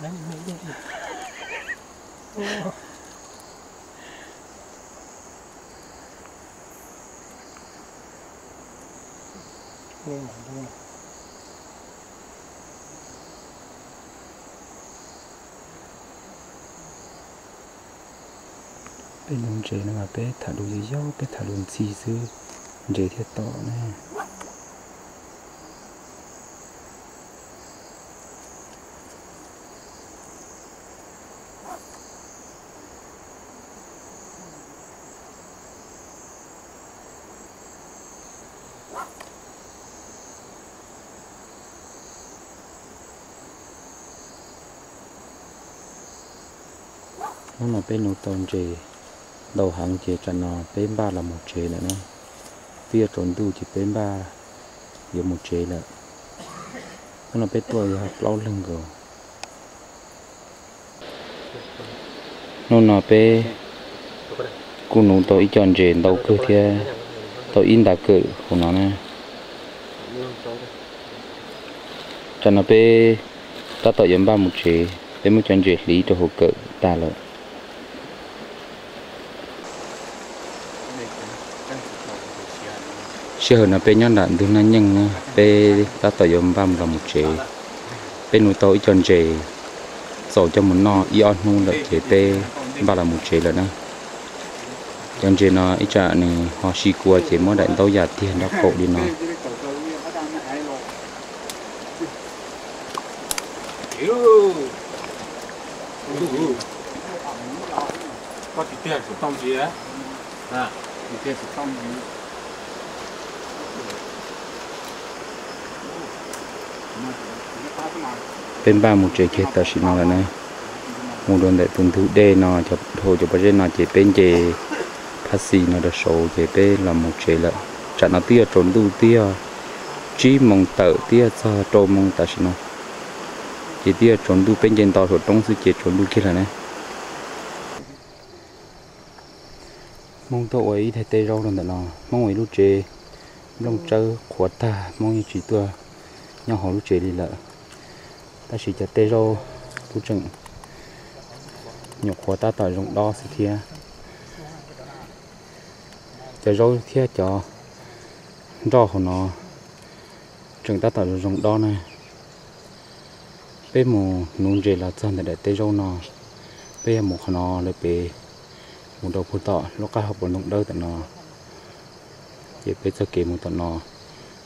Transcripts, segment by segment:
Peb nuv ntses no mas peb tham lus yog yog peb tham lus ntxhi xwb, ntses thiaj tom ne. Hnub no peb nuv tau ntses ntau heev ces tsam no peb npaj los mus tsev lawm na. Twb yuav tsaus ntuj ces peb npaj yuav mus tsev lawm. Hnub no peb tuaj yog plaub leeg nkaus. Hnub no peb kuj nuv tau ib co ntses ntau kawg thiab, tau ib nta kawm hauv no na. Tsam no peb tab tom yuav npaj mus tsev, peb muab cov ntses hliv rau hauv kawm tag lawm. Sij hawm no peb nyob nram ntug Naj Nyeej na, peb tab tom yuav npaj los mus tsev. Peb nuv tau ib co ntses txaus coj mus noj ib ob hnub lawm ces peb npaj los mus tsev lawm na. Cov ntses no ib tsam nws ho si kua ces muab daim ntaub yam tiag nraub qaum li no. Peb npaj mus tsev kiag tam sim no lawm na. Mus rau ntawm tus ntug dej no, cov dhau cov pob zeb no ces peb nce phab xis no rau saud ces peb los mus tsev lawm. Tsam no twb yog tsaus ntuj twb yog tsib moos tawm twb yog txog rau moos tam sim no. Ces twb yog tsaus ntuj, peb nce nto saum roob xwb ces tsaus ntuj kiag lawm na. Hmoob tuaj ua ib daig tej zaub rau ntawm no, Hmoob ua ib lub tsev nplooj tsawb qhuav tag, Hmoob yeej tsis tuaj nyob hauv lub tsev li lawm. Tab sis cov tej zaub kuj tseem nyuam qhuav tab tom zoo dob xwb thiab. Cov zaub thiab cov nroj hauv no tseem tab tom zoo zoo dob na. Peb mus nuv ntses los txog ntawm daim tej zaub no, peb yuav mus qhov no lawm pem, mus rau puag tom lub qab hauv paus ntoo dawb tom no. Ces peb txoj kev mus tom no,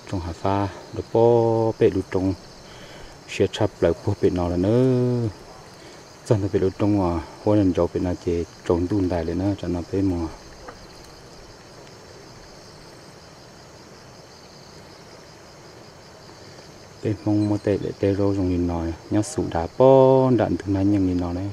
tsoo hav fab rau puag pem lub roob siab tshaj plaws puag pem no lawm na. Txog ntawm pem lub roob uas huab ntsaus pem no ces tsaus ntuj ntais lawm na, tsam no peb mus. Peb Hmoob muab tej daim tej zaub zoo li no nyob xus dav puag nram ntug Naj Nyeej li no na.